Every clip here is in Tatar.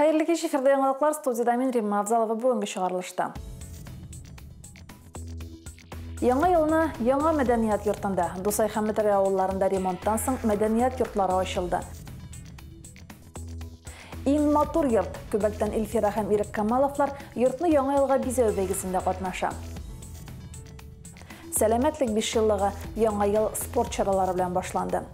Хәерле кич, эфирдә яңалыклар, студиядә мин Римма Авзалова бүгенге чыгарылышта. Яңа елны яңа мәдәният йортында, Дусай һәм Метрәй авылларында ремонттан соң мәдәният йортлары ачылды. Иң матур йорт Күбәктән Эльфира һәм Ирек Камаловлар йортны яңа елга бизәү бәйгесендә катнаша. Сәламәтлек бишьеллыгы яңа ел спорт чаралары белән башланды.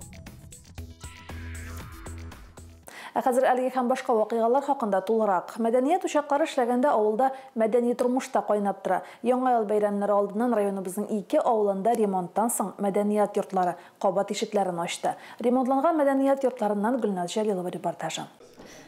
Ә хәзер әлеге һәм башка вакыйгалар хакында тулырак. Мәдәният учаклары эшләгәндә авылда мәдәни тормыш та кайнап тора. Яңа ел бәйрәмнәре алдыннан районыбызның ике авылында ремонттан соң мәдәният йортлары кабат ишекләрен ачты. Ремонтланган мәдәният йортларыннан Гөлназ Җәлилова репортажы.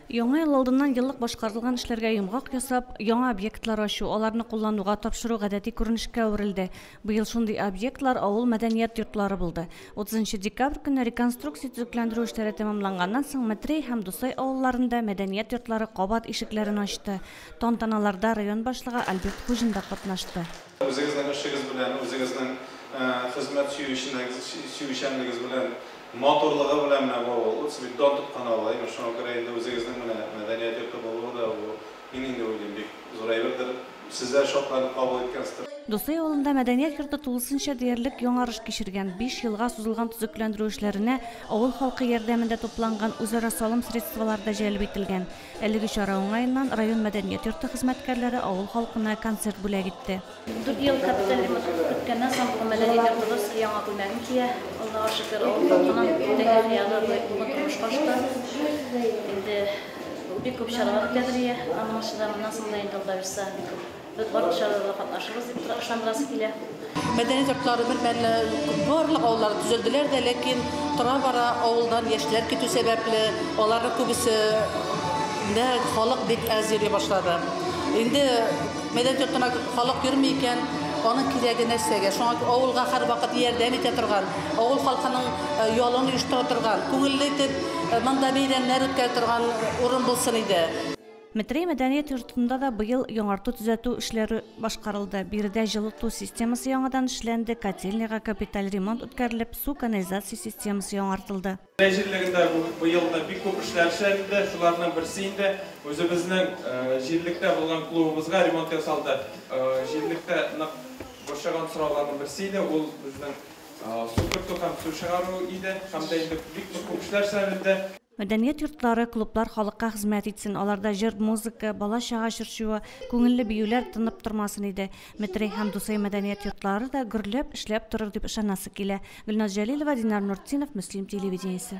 Яңа ел алдыннан еллык башкарылган эшләргә йомгак ясап, яңа объектлар ачу, аларны куллануга тапшыру гадәти күренешкә әверелде. Быел шундый объектлар авыл мәдәният йортлары булды. 30 декабрь көнне реконструкция төзекләндерү эшләре тәмамланганнан соң Метрәй һәм Дусай авылларында мәдәният йортлары кабат ишекләрен ачты. Тантаналарда район башлыгы Альберт Хуҗин да катнашты. Үзегезнең эшегез белән, үзегезнең хезмәт сөючәнлегегез белән, матурлыгы белән менә бу авыл үз бит дан тоткан авыл, әйме, шуңа күрә инде үзегезнең менә мәдәният йорты булуы да бу, мин инде уйлыйм, бик зур әйбердер. Сезләр шатланып кабул иткәнсездер. Дусай авылында мәдәният йорты тулысынча диярлек яңарыш кичергән. 5 елга сузылган төзекләндерү эшләренә авыл халкы ярдәмендә тупланган үзара салым средстволары да җәлеп ителгән. Әлеге чара уңаеннан район мәдәният йорты хезмәткәрләре авыл халкына концерт бүләк итте. 4 ел капиталь ремонт үткәннән соң бүген мәдәният йортыбыз яңа күлмәген кия. Аллага шөкер, авыл халкының күптәнге хыялы бүген тормышка ашты. Инде бик күп чаралар үткәрелә. Аның өчен моннан соң да инде Алла бирсә, бик күп без барлык чараларда катнашырбыз дип ышандырасы килә. Мәдәният йортлары бер мәлне барлык авыллар төзелделәр дә, ләкин тора-бара авылдан яшьләр китү сәбәпле, аларның күбесе дә халык бик әз йөри башлады. Инде мәдәният йортына халык йөрми икән, аның кирәге нәрсәгә? Шуңа авылга һәрвакыт ярдәм итә торган, авыл халкының ялын оештыра торган, күңелле итеп монда бәйрәмнәр үткәрә торган урын булсын иде. Метрәй мәдәният йортында да быел яңарту төзәтү эшләре башкарылды. Биредә җылыту системасы яңадан эшләнде, котельныйга капиталь ремонт үткәрелеп, су канализация системасы яңартылды. Метрәй җирлегендә быел да бик күп эшләр эшләнде. Шуларның берсе инде үзебезнең җирлектә булган клубыбызга ремонт ясалды. Җирлектә нык борчыган сорауларның берсе иде, ул безнең су кертү һәм су чыгару иде. Һәм дә инде бик күп эшләр эшләнде. Мәдәният йортлары, клублар халыкка хезмәт итсен, аларда җыр, музыка, бала-чага чырчуы, күңелле биюләр тынып тормасын иде. Метрәй һәм Дусай мәдәният йортлары да гөрләп эшләп торыр дип ышанасы килә. Гөлназ Җәлилова, Динар Нуртдинов, Мөслим телевидениесе.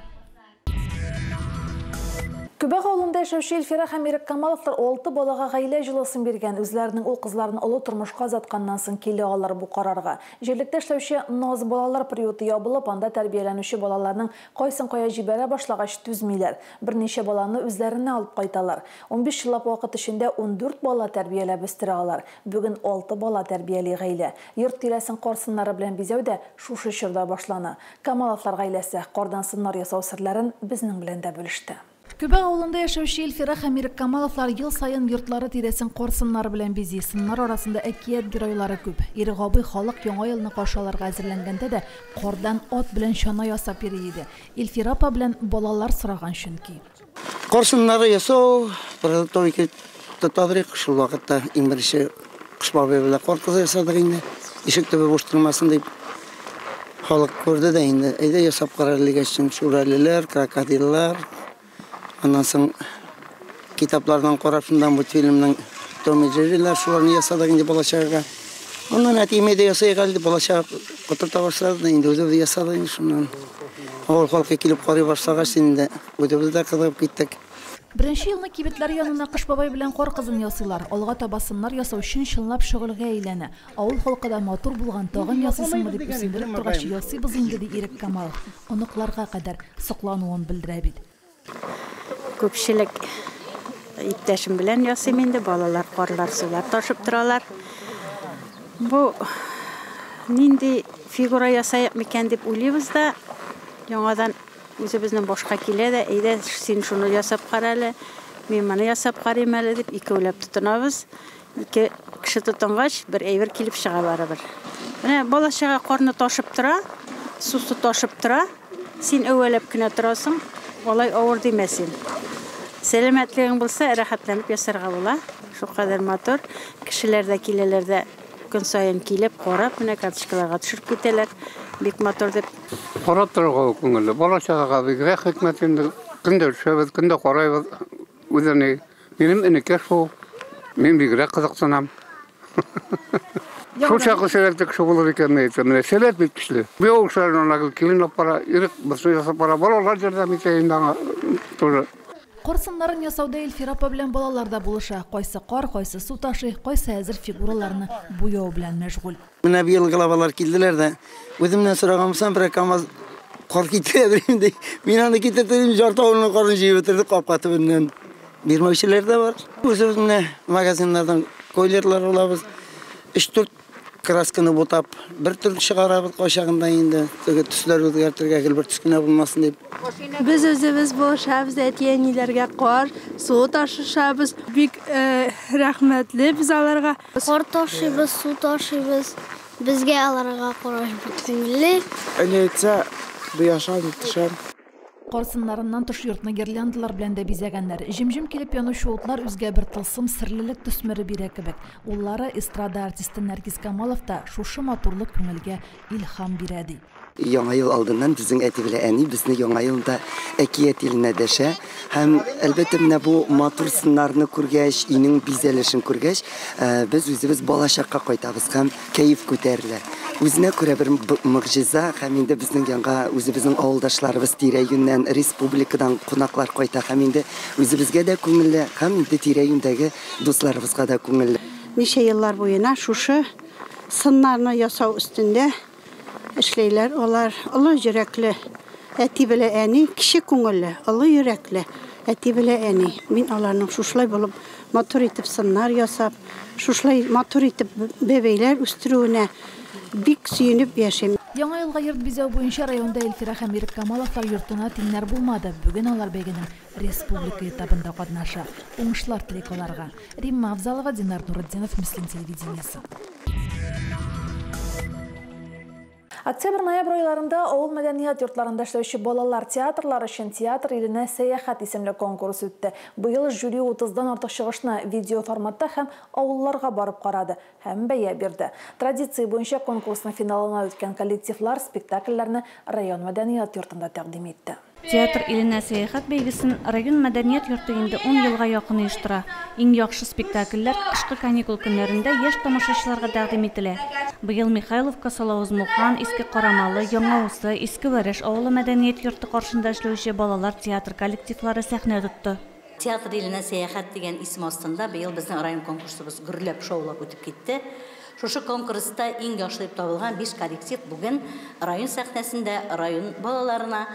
Күбәк авылында яшәүче Эльфира һәм Ирек Камаловлар 6 балага гаилә җылысын биргән. Үзләренең ул кызларын олы тормышка озатканнан соң килә алар бу карарга. Җирлектә эшләүче Наз балалар приюты ябылып, анда тәрбияләнүче балаларның кайсын кая җибәрә башлагач түзмиләр. Берничә баланы үзләренә алып кайталар. 15 еллап вакыт эчендә 14 бала тәрбияләп үстерә алар. Бүген 6 бала тәрбияли гаилә. Йорт тирәсен кар сыннары белән бизәү дә шушы чорда башлана. Камаловлар гаиләсе кардан сыннар ясау серләрен безнең белән дә бүлеште. Күбәк авылында яшәүче Эльфира һәм Ирек Камаловлар ел саен йортлары тирәсен кар сыннары белән бизи. Сыннар арасында әкият геройлары күп. Ирек абый халык яңа елны каршы алырга әзерләнгәндә дә кардан ат белән чана ясап йөри иде. Эльфира апа белән балалар сораган чөнки. Кар сыннары ясау продуктовый тотадырык. Шул вакытта иң беренче Кыш бабай белән кар кызы ясадык инде. Ишек төбе буш тормасын дип халык күрде дә инде. Әйдә ясап карар дигәч, шүрәлеләр, крокодиллар. Аннан соң китаплардан карап, шунда мультфильмның Том и Джеррилар шуларны ясадык инде балачагыга. Аннан әтием әйдә ясыйк әле дип балачага котырта башлады да инде үзебез ясадык инде шуннан. Авыл халкы килеп карый башлагач инде үзебез дә кызыгып киттек. Беренче елны кибетләр янына Кыш бабай белән кар кызын ясыйлар. Алга таба сыннар ясау чын-чынлап шөгыльгә әйләнә. Авыл халкы да матур булган, тагын ясыйсыңмы дип үсендереп торгач, ясыйбыз инде, ди Ирек Камалов. Оныкларга кадәр соклануын белдерә бит. Күпчелек иптәшем белән ясыйм инде, балалар карлар, сулар ташып торалар. Бу нинди фигура ясайык микән дип уйлыйбыз да, яңадан үзебезнең башка килә дә, әйдә син шуны ясап кара әле, мин моны ясап карыйм әле дип икәүләп тотынабыз. Ике кеше тотынгач, бер әйбер килеп чыга барыбер. Менә бала-чага карны ташып тора, сусы ташып тора, син әүвәләп кенә торасың, алай авыр димә син. Сәламәтлегең булса, рәхәтләнеп ясарга була. Шулкадәр матур. Кешеләр дә киләләр дә көн саен килеп, карап, менә карточкаларга төшереп китәләр. Бик матур дип. Карап торырга күңелле. Бала чагага бигрәк хикмәт инде. Көн дә төшәбез, көн дә карайбыз. Үзене минем энекәш шул. Мин бигрәк кызыксынам. Шул чаклы сәләтле кеше булыр икән, әйтәм. Менә сәләт бик көчле. Бу укшарына килен алып бара, ирек башын ясап бара, балалар ярдәм итә инде аңа тоже. Кар сыннарын ясауда Эльфира апа белән балалар да булыша. Кайсы кар, кайсы су ташый, кайсы әзер фигураларны буяу белән мәшгуль. Менә быел главалар килделәр дә, үземнән сораган булсам, бер КАМАЗ кар китерә инде. Мин аны китердем, жарты авылның карын җыеп бетердек капка төбеннән. Бирмәүчеләр дә бар. Үзебез менә магазиннардан койлерлар алабыз. 3-4 красканы бутап, бер төр чыгарабыз кайчагында инде. Теге төсләр үзгәртергә гел бер төс кенә булмасын дип. Без үзебез булышабыз, әти-әниләргә кар, су ташышабыз. Бик рәхмәтле без аларга. Кар ташыйбыз, су ташыйбыз. Безгә аларга караш бик күңелле. Әни әйтсә, буяшам, төшәм. Кар сыннарыннан тыш йортны гирляндалар белән дә бизәгәннәр. Җем-җем килеп янучы утлар үзгә бер тылсым серлелек төсмере бирә кебек. Уллары эстрада артисты Нәргиз Камалов та шушы матурлык күңелгә илһам бирә ди. Яңа ел алдыннан безнең әти белән әни безне яңа елда әкият иленә дәшә. Һәм әлбәттә менә бу матур сыннарны күргәч, өйнең бизәлешен күргәч, без үзебез балачакка кайтабыз һәм кәеф күтәрелә. Үзенә күрә бер могҗиза һәм инде безнең янга үзебезнең авылдашларыбыз тирә-юньнән, республикадан кунаклар кайта һәм инде үзебезгә дә күңелле, һәм инде тирә-юньдәге дусларыбызга да күңелле. Ничә еллар буена шушы сыннарны ясау өстендә эшләйләр. Алар олы йөрәкле әти белән әни, кече күңелле, олы йөрәкле әти белән әни. Мин аларның шушылай булып матур итеп сыннар ясап, шушылай матур итеп бәбәйләр үстерүенә бик сөенеп яшим. Яңа елга йорт бизәү буенча районда Эльфира һәм Ирек Камаловлар йортына тиңнәр булмады. Бүген алар бәйгенең республика этабында катнаша. Уңышлар телик аларга. Римма Авзалова, Динар Нуретдинов, Мөслим телевидениесе. Октябрь-ноябрь айларында авыл мәдәният йортларында эшләүче балалар театрлары өчен театр иленә сәяхәт исемле конкурс үтте. Быел жюри 30-дан артык чыгышны видео форматта һәм авылларга барып карады һәм бәя бирде. Традиция буенча конкурсның финалына үткән коллективлар спектакльләрне район мәдәният йортында тәкъдим итте. Театр иленә сәяхәт бәйгесен район мәдәният йорты инде 10 елга якын оештыра. Иң яхшы спектакльләр кышкы каникул көннәрендә яшь тамашачыларга тәкъдим ителә. Быел Михайловка, Салавыз Мухан, Иске Карамалы, Яңа Усы, Иске Вәрәш авылы мәдәният йорты каршында эшләүче балалар театр коллективлары сәхнә тотты. Театр иленә сәяхәт дигән исем астында быел безнең район конкурсыбыз гөрләп, шаулап үтеп китте. Шушы конкурста иң яхшы дип табылган 5 коллектив бүген район сәхнәсендә район балаларына,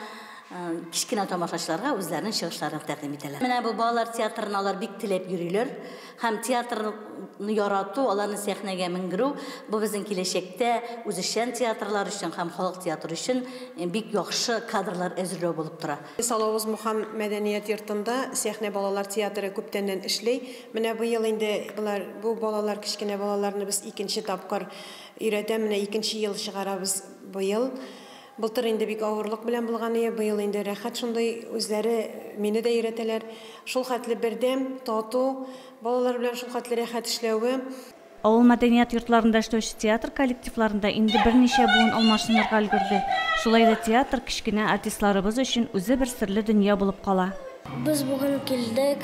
кечкенә тамашачыларга үзләренең чыгышларын тәкъдим итәләр. Менә бу балалар театрына алар бик теләп йөриләр һәм театрны ярату, аларны сәхнәгә менгерү бу безнең киләчәктә үзешчән театрлар өчен һәм халык театры өчен бик яхшы кадрлар әзерләү булып тора. Салавыз Мухан мәдәният йортында сәхнә балалар театры күптәннән эшли. Менә быел инде булар бу балалар, кечкенә балаларны без икенче тапкыр өйрәтәм, менә икенче ел чыгарабыз быел. Былтыр инде бик авырлык белән булган иде, быел инде рәхәт шундый, үзләре мине дә өйрәтәләр. Шул хәтле бердәм, тату, балалар белән шул хәтле рәхәт эшләве. Авыл мәдәният йортларында эшләүче театр коллективларында инде берничә буын алмашынырга өлгерде. Шулай да театр кечкенә артистларыбыз өчен үзе бер серле дөнья булып кала. Без бүген килдек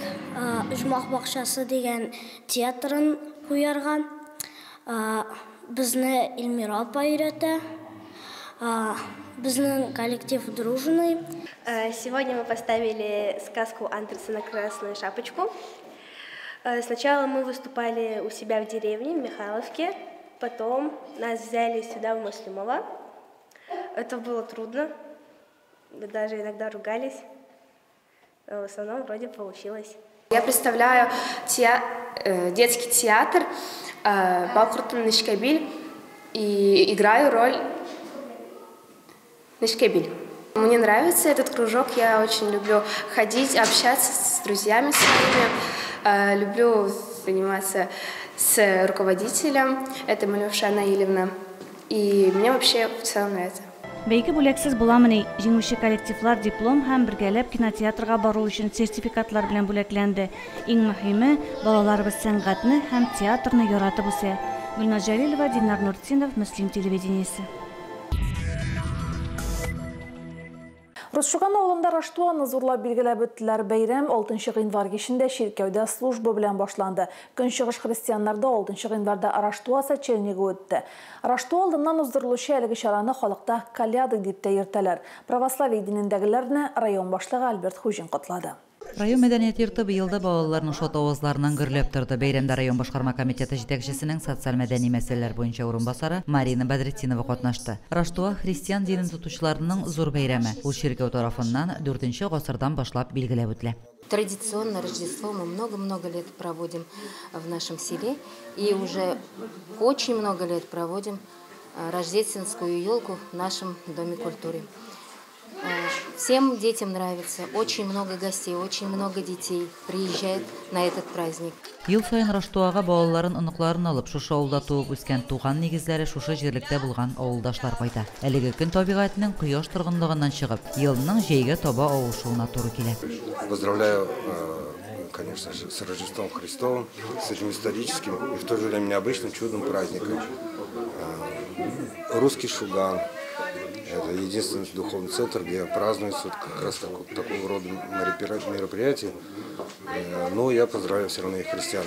Оҗмах бакчасы дигән театрын куярга. Безне Эльмира апа өйрәтә. Безнең коллектив дружный. Сегодня мы поставили сказку Андерсена «Красную шапочку». Сначала мы выступали у себя в деревне, в Михайловке, потом нас взяли сюда, в Муслимово. Это было трудно, мы даже иногда ругались, но в основном вроде получилось. Я представляю детский театр «Балкуртун Нечкәбил» и играю роль Нечкәбил. Мне нравится этот кружок, я очень люблю ходить, общаться с друзьями своими, люблю заниматься с руководителем, это Малюша Наилевна, и мне вообще в целом нравится. Бәйге бүләксез буламыни? Җиңүче коллективлар диплом һәм бергәләп кинотеатрга бару өчен сертификатлар белән бүләкләнде. Иң мөһиме, балаларыбыз сәнгатьне һәм театрны яратып үсә. Гөлназ Җәлилова, Динар Нуртдинов, Мөслим телевидениесе. Рус Шуган авылында Раштуаны зурлап билгеләп үттеләр. Бәйрәм 6 гыйнвар кичендә чиркәүдә служба белән башланды. Көнчыгыш христианнарда 6 гыйнварда Раштуа сочельнигы үтте. Раштуа алдыннан уздырылучы әлеге чараны халыкта Коляды дип тә йөртәләр. Православие динендәгеләрне район башлыгы Альберт Хуҗин котлады. Район мәдәният йорты быел да балаларның шат авазларыннан гөрләп торды. Бәйрәмдә район башкарма комитеты җитәкчесенең социаль-мәдәни мәсьәләләр буенча урынбасары Марина Бәдретдинова катнашты. Раштуа христиан динен тотучыларның зур бәйрәме. Ул чиркәү тарафыннан 4 гасырдан башлап билгеләп үтелә. Традиционно Рождество мы много-много лет проводим в нашем селе и уже очень много лет проводим рождественскую елку в нашем Доме культуры. Всем детям нравится, очень много гостей, очень много детей приезжает на этот праздник. Ел саен Раштуага балаларын, оныкларын алып, шушы авылда туып үскән, туган нигезләре шушы җирлектә булган авылдашлар кайта. Әлеге көн табигатьнең кояш торгынлыгыннан чыгып, елның җәйгә таба авышуына туры килә. Поздравляю, конечно же, с Рождеством Христовым, с этим историческим и в то же время необычным чудным праздником. Русский Шуган. Это единственный духовный центр, где празднуется вот как раз такого рода мероприятия. Но я поздравляю все равно и христиан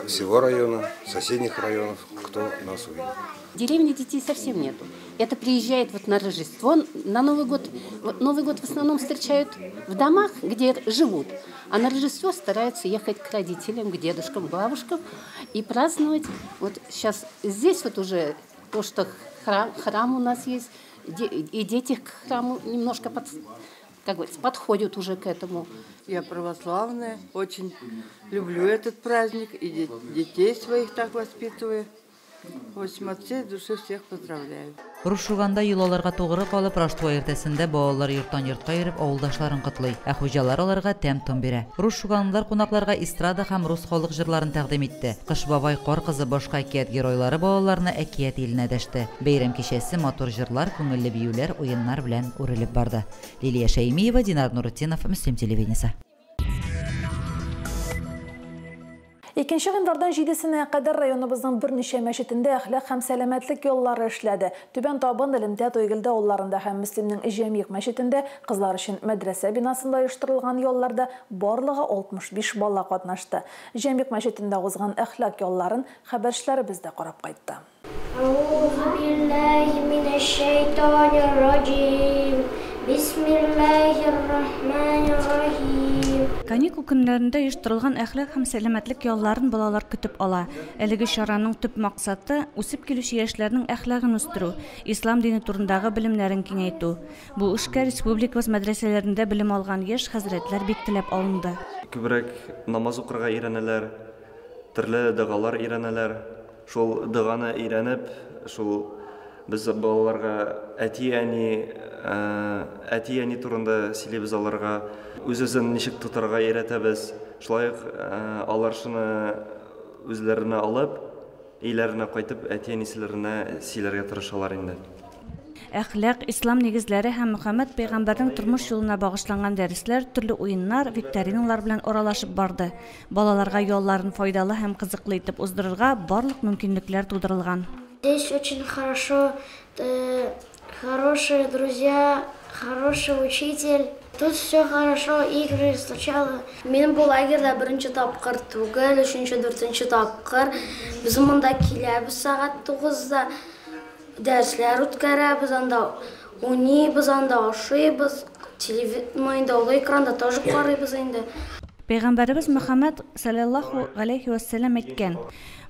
всего района, соседних районов, кто нас увидит. В деревне детей совсем нету. Это приезжает вот на Рождество, на Новый год. Вот Новый год в основном встречают в домах, где живут. А на Рождество стараются ехать к родителям, к дедушкам, бабушкам и праздновать. Вот сейчас здесь вот уже то, что храм у нас есть, и дети к храму немножко как говорится, подходят уже к этому. Я православная, очень люблю этот праздник и детей своих так воспитываю. В общем, от всей души всех поздравляю. Рус Шуганда йолаларга тугры калып, Раштуа иртәсендә балалар йорттан йортка йөреп авылдашларын котлый, ә хуҗалар аларга тәм-том бирә. Рус Шуганлылар кунакларга эстрада һәм рус халык җырларын тәкъдим итте. Кыш бабай, Кар кызы, башка әкият геройлары балаларны әкият иленә дәште. Бәйрәм кичәсе матур җырлар, күңелле биюләр, уеннар белән үрелеп барды. Лилия Шәймиева, Динар Нурутдинов, Мөслим телевидениесе. 2 гыйнвардан 7-сенә кадәр районыбызның берничә мәчетендә әхлак һәм сәламәтлек яллары эшләде. Түбән Табын, Элемтә, Тойгелдә авылларында һәм Мөслимнең Җәмигъ мәчетендә кызлар өчен мәдрәсә бинасында оештырылган ялларда барлыгы 65 бала катнашты. Җәмигъ мәчетендә узган әхлак ялларын хәбәрчеләребез дә карап кайтты. Әгъузу биллаһи минәш-шәйтанир-раҗим. Бисмиллаһир-рахманир-рахим. Каникул көннәрендә оештырылган әхлак һәм сәламәтлек ялларын балалар көтеп ала. Әлеге чараның төп максаты үсеп килүче яшьләрнең әхлагын үстерү, ислам дине турындагы белемнәрен киңәйтү. Бу эшкә республикабыз мәдрәсәләрендә белем алган яшь хәзрәтләр бик теләп алынды. Күбрәк намаз укырга өйрәнәләр, төрле догалар өйрәнәләр. Шул доганы өйрәнеп, шул без балаларга әти-әни турында сөйлибез аларга, үз-үзен ничек тотарга өйрәтәбез. Шулай ук алар шуны үзләренә алып, өйләренә кайтып, әти-әниләренә сөйләргә тырышалар инде. Әхлак, ислам нигезләре һәм Мөхәммәд пәйгамбәрнең тормыш юлына багышланган дәресләр төрле уеннар, викториналар белән аралашып барды. Балаларга ялларын файдалы һәм кызыклы итеп уздырырга барлык мөмкинлекләр тудырылган. Здесь очень хорошо, хорошие друзья, хороший учитель. Тут все хорошо, игры сначала. Минем бу лагерьда беренче тапкыр түгел, өченче, дүртенче тапкыр. Без монда киләбез сәгать 9-да, дәресләр үткәрәбез, анда уйныйбыз, анда ашыйбыз, инде олы экранда тоже карыйбыз инде. Пәйгамбәребез Мөхәммәд саллаллаһу галәйһи вә сәлләм әйткән: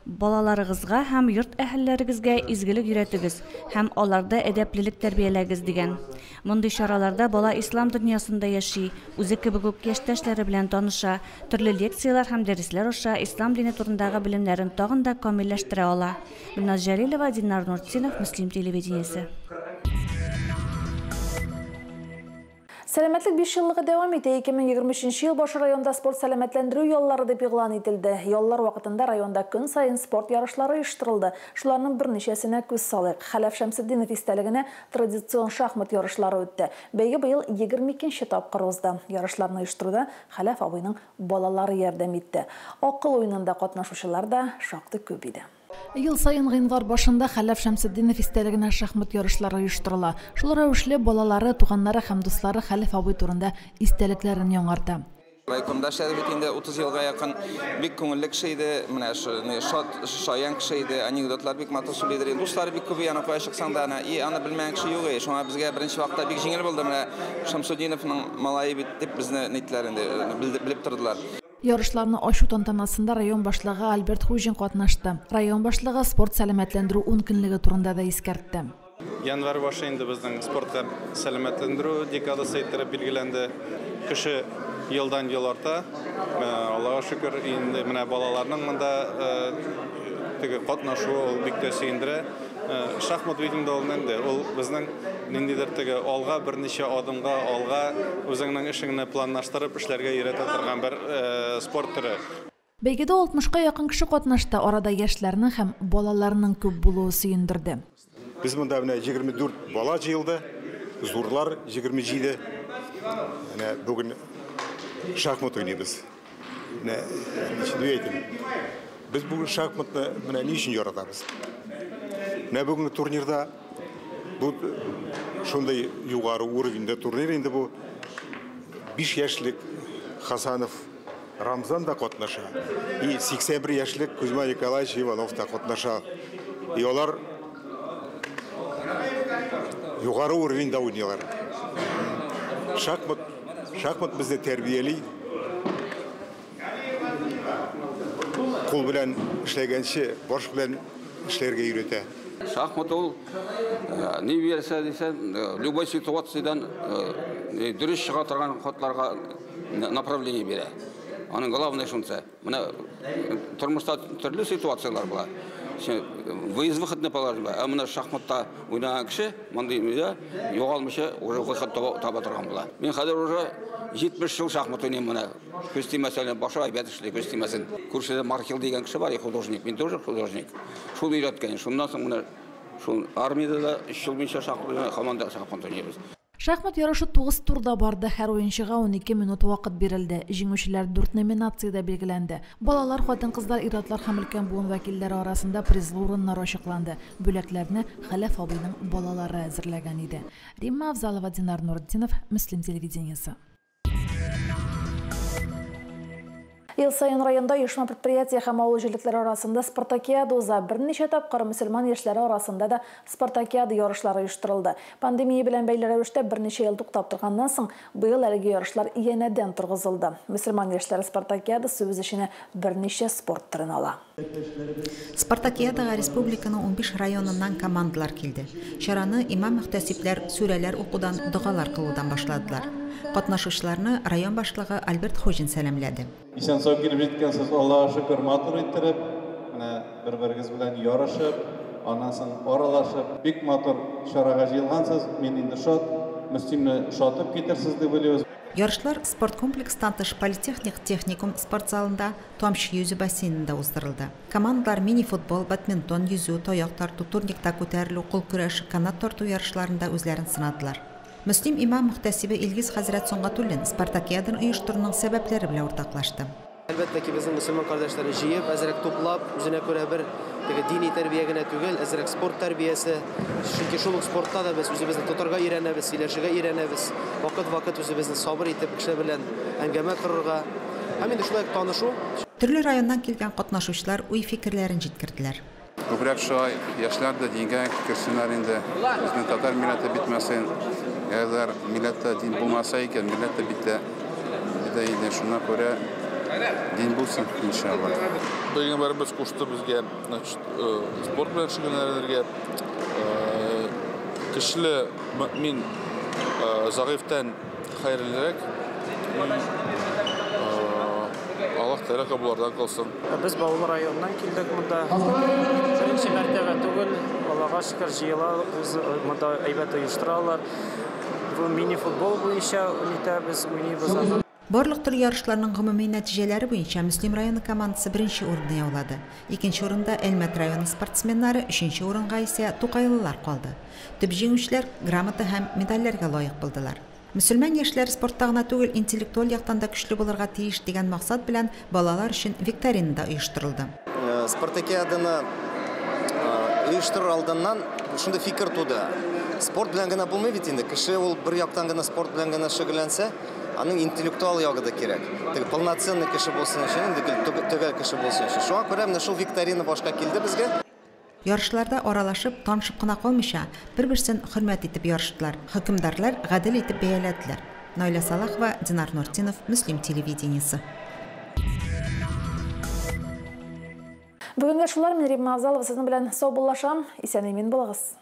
балаларыгызга һәм йорт әһелләрегезгә изгелек өйрәтегез һәм аларда әдәплелек тәрбияләгез дигән. Мондый чараларда бала ислам дөньясында яши, үзе кебек үк яшьтәшләре белән таныша, төрле лекцияләр һәм дәресләр аша ислам дине турындагы белемнәрен тагын да камилләштерә ала. Гөлназ Җәлилова, Динар Нуртдинов, Мөслим телевидениесе. Сәламәтлек 5 еллыгы дәвам итә. 2023 ел башы районда спорт сәламәтләндерү яллары дип игълан ителде. Яллар вакытында районда көн саен спорт ярышлары оештырылды. Шуларның берничәсенә күз салыйк. Хәләф Шәмсетдинов истәлегенә традицион шахмат ярышлары үтте. Бәйге быел 22нче тапкыр узды. Ярышларны оештыруда Хәләф абыйның балалары ярдәм итте. Акыл уенында катнашучылар да шактый күп иде. Ел саен гыйнвар башында Хәләф Шәмсетдинов истәлегенә шахмат ярышлары оештырыла. Шул рәвешле балалары, туганнары һәм дуслары Хәләф абый турында истәлекләрен яңарта. Райкомда эшләде бит инде 30 елга якын. Бик күңелле кеше иде, менә шат, шаян кеше иде, анекдотлар бик матур сөйлидер. Дуслары бик күп, аны кая чыксаң да, аны белмәгән кеше юк. Шуңа безгә беренче вакытта бик җиңел булды. Менә Шәмсетдиновның малае бит дип безне нитләр инде белеп тордылар. Ярышларны ачу тантанасында район башлыгы Альберт Хуҗин катнашты. Район башлыгы спорт сәламәтләндерү 10 көнлеге турында да искәртте. Январь башы инде безнең спортка сәламәтләндерү декадасы иттереп билгеләнде. Кеше елдан ел арта. Аллага шөкер, инде менә балаларның монда теге катнашуы ул бик тә сөендерә. Шахмат бит инде ул нинди? Ул безнең ниндидер теге алга берничә адымга алга үзеңнең эшеңне планлаштырып эшләргә өйрәтә торган бер спорт төре. Бәйгедә 60-ка якын кеше катнашты. Арада яшьләрнең һәм балаларның күп булуы сөендерде. Без монда менә 24 бала җыелды, зурлар 27. Менә бүген шахмат уйныйбыз. Менә ничек әйтим? Без бүген шахматны менә ни өчен яратабыз? Менә бүгенге турнирда бу шундый югары уровеньдә турнир инде бу. 5 яшьлек Хасанов Рамзан да катнаша. И 81 яшьлек Кузьма Николаевич Иванов та катнаша. И алар югары уровеньдә уйныйлар. Шахмат безне тәрбияли. Кул белән эшләгәнче, баш белән эшләргә өйрәтә. Шахмат ул ни бирсә дисәң, любой ситуациядән дөрес чыга торган хатларга направление бирә. Аның главное шунысы. Менә тормышта төрле ситуацияләр була. Выезд-выходны положено. Ә менә шахматта уйнаган кеше мондый югалмыйча уже выход таба торган була. Мин хәзер уже 70 ел шахмат уйныйм менә. Күз тимәсен, башы әйбәт эшли, күз тимәсен. Күршедә Маркел дигән кеше бар, художник. Мин тоже художник. Шул өйрәткән. Шуннан соң менә шул армиядә дә 3 ел буенча шахмат команда шахмат уйныйбыз. Шахмат ярышы 9 турда барды. Һәр уенчыга 12 минут вакыт бирелде. Җиңүчеләр 4 номинациядә билгеләнде. Балалар, хатын-кызлар, ир-атлар һәм өлкән буын вәкилләре арасында призлы урыннар ачыкланды. Бүләкләрне Хәләф абыйның балалары әзерләгән иде. Римма Авзалова, Динар Нуртдинов, Мөслим телевидениесе. Ел саен районда оешма предприятие һәм авыл җирлекләре арасында спартакиада уза. Берничә тапкыр мөселман яшьләре арасында да спартакиада ярышлары оештырылды. Пандемия белән бәйле рәвештә берничә ел туктап торганнан соң, быел әлеге ярышлар янәдән торгызылды. Мөселман яшьләре спартакиадасы үз эченә берничә спорт төрен ала. Спартакиадага республиканың 15 районыннан командалар килде. Чараны имам-мөхтәсибләр сүрәләр укудан, догалар кылудан башладылар. Катнашучыларны район башлыгы Альберт Хуҗин сәламләде. Исән сау килеп җиткәнсез, Аллаһка шөкер, матур иттереп, менә бер-берегез белән ярышып, аннан соң аралашып, бик матур чарага җыелгансыз. Мин инде шат, Мөслимне шатып китерсез дип уйлыйбыз. Ярышлар спорт комплекстан тыш политехник техникум спорт залында, Тамчы йөзү бассейнында уздырылды. Командалар мини-футбол, бадминтон, йөзү, таяк тарту, турникта күтәрелү, кул көрәше, канат тарту ярышларында үзләрен сынадылар. Мөслим имам мөхтәсибе Илгиз хәзрәт Соңгатуллин спартакиаданы оештыруның сәбәпләре белән уртаклашты. Әлбәттә ки, безнең мөселман кардәшләрне җыеп, әзрәк туплап, үзенә күрә бер теге дини тәрбия генә түгел, әзрәк спорт тәрбиясе. Чөнки шул ук спортта да без үзебезне тотарга өйрәнәбез, сөйләшергә өйрәнәбез. Вакыт-вакыт үзебезне сабыр итеп кеше белән әңгәмә корырга. Һәм инде шулай танышу. Төрле районнан килгән катнашучылар уй-фикерләрен җиткерделәр. Күбрәк шулай яшьләр дә дингә керсеннәр инде. Безнең татар милләте битмәсен. Әгәр милләттә дин булмаса икән, милләт тә битә. Битә инде, шуңа күрә дин булсын, иншалла. Пәйгамбәребез кушты безгә, значит, спорт белән шөгыльләнергә. Көчле мөмин зәгыйфьтән хәерлерәк. Аллаһ Тәгалә кабуллардан кылсын. Без Баулы районыннан килдек монда. Беренче мәртәбә түгел, Аллаһка шөкер, җыелабыз, монда әйбәт оештыралар. Мини-футбол буенча нитәбез, уйныйбыз анда. Барлык төр ярышларның гомуми нәтиҗәләре буенча Мөслим районы командасы беренче урынны яулады. Икенче урында Әлмәт районы спортсменнары, өченче урынга исә тукайлылар калды. Төп җиңүчеләр грамота һәм медальләргә лаек булдылар. Мөселман яшьләре спортта гына түгел, интеллектуаль яктан да көчле булырга тиеш дигән максат белән балалар өчен викторина да оештырылды. Спартакиаданы оештырыр алдыннан шундый фикер туды. Спорт белән генә булмый бит инде. Кеше ул бер яктан гына спорт белән генә шөгыльләнсә, аның интеллектуал ягы да кирәк. Теге полноценный кеше булсын өчен, инде төгәл кеше булсын өчен. Шуңа күрә менә шул викторина башка килде безгә. Ярышларда аралашып, танышып кына калмыйча, бер-берсен хөрмәт итеп ярыштылар. Хөкемдарлар гадел итеп бәяләделәр. Наилә Салахова, Динар Нуртдинов, Мөслим телевидениесе. Бүгенгә шулар, мин Римма Авзалова сезнең белән саубуллашам. Исән-имин булыгыз.